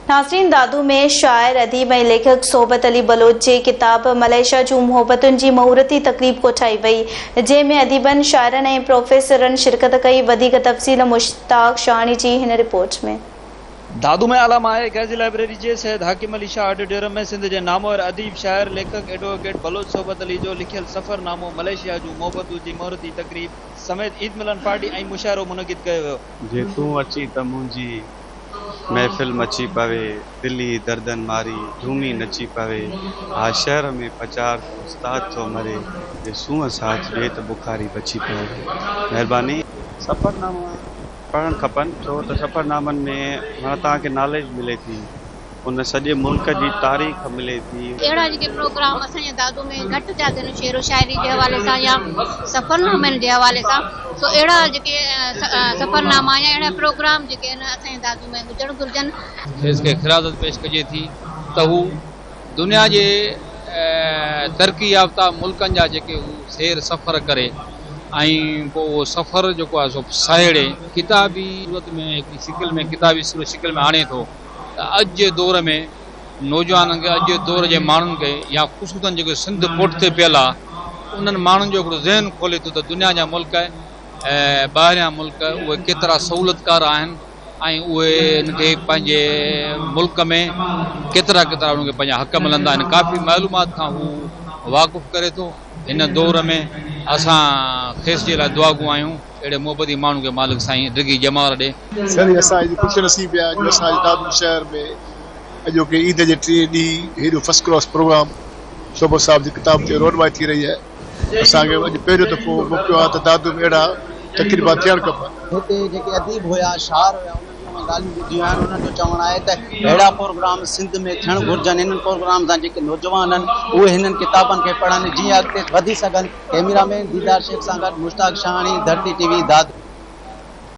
ناظرين دادو ۾ شاعر، اديب ۽ ليکڪ صحبت علي بلوچ جي ڪتاب ملائيشيا جون محبتون جي مهورتي تقريب ڪوٺائي وئي، جنهن ۾ اديبن، شاعرن ۽ پروفيسرن شرڪت ڪئي، وڌيڪ تفصيل مشتاق شاهاڻي جي هن رپورٽ ۾. دادو ۾ اعليٰ ماهي قاضي لائبريري جي سيد حاڪم علي شاهه آڊيٽوريم ۾ سنڌ جي نامور اديب، شاعر، ليکڪ ايڊووڪيٽ بلوچ صحبت علي جو لکيل سفر نامو ملائيشيا جون محبتون جي مهورتي تقريب سميت عيد ملن پارٽي ۽ مشاعرو منعقد ڪيو ويو. جي تون اچين ته منهنجي محفل مچي پوي، دل ئي دردن ماري جهومي نچي پوي، ها شهر ۾ پچار ته استاد ٿو مري، جي سونهن ساٿ ڏي ته بخاري بچي پوي. مهرباني. سفرناما پڙهڻ کپن ڇو ته سفرنامن ۾ معنيٰ توهان کي ناليج ملي ٿي ان سڄي ملڪ جي تاريخ ملي ٿي. اهڙا جيڪي پروگرام اسان جي دادو ۾ گهٽ ٿيا ٿين شعر و شاعري جي حوالي سان يا سفرنامن جي حوالي سان سو اهڙا جيڪي سفرناما يا اهڙا پروگرام جيڪي آهن اسان جي دادو ۾ هجڻ گهرجن. کيس کي خراجت پيش ڪجي ٿي ته هو دنيا جي ترقي يافته ملڪن جا جيڪي هو سير سفر ڪري ۽ پوء اهو سفر جيڪو آهي سو سهيڙي ڪتابي صورت ۾ هڪڙي شڪل ۾ ڪتابي صورت شڪل ۾ آڻي ٿو ته اڄ جي دور ۾ نوجوانن کي اڄ جي دور جي ماڻهن کي يا خصوصن جيڪي سنڌ پٺتي پيل آهي انهن ماڻهن جو هڪڙو ذهن کولي ٿو ته دنيا جا ملڪ ٻاهريان ملڪ اهي ڪيترا سهولتڪار آهن ۽ اهي ان کي پنهنجي ملڪ ۾ ڪيترا ڪيترا انهن کي پنهنجا حق ملندا آهن ڪافي معلومات کان هو واقف ڪري ٿو هن دور ۾ اسان کيس جي لاء دعاگو آهيون اهڙي محبتي ماڻهو کي مالڪ سائين ڊگهي ڄمار ڏي. سر اسان اڄ خوش نصيب آهيون جو اسان جي دادو شهر ۾ اڄوڪي عيد جي ٽئين ڏينهن هيڏو فرسٽ ڪلاس پروگرام صحبت صاحب جي ڪتاب تي رونمائي ٿي رهي آهي. اسان کي اڄ پهريون دفعو موقعو آهي ته دادو ۾ اهڙا تقريبات ٿيڻ کپن. هتي جيڪي اديب هيا، شاعر هيا انهن جون مان ڳالهيون ٻڌيون آهن انهن جو چوڻ آهي ته اهڙا پروگرام سنڌ ۾ ٿيڻ گهرجن انهن پروگرام سان جيڪي نوجوان آهن اهي هنن ڪتابن کي پڙهن جيئن اڳتي وڌي سگهن. ڪئميرا مين ديدار شيخ سان گڏ مشتاق شاهاڻي، ڌرتي ٽي وي، دادو.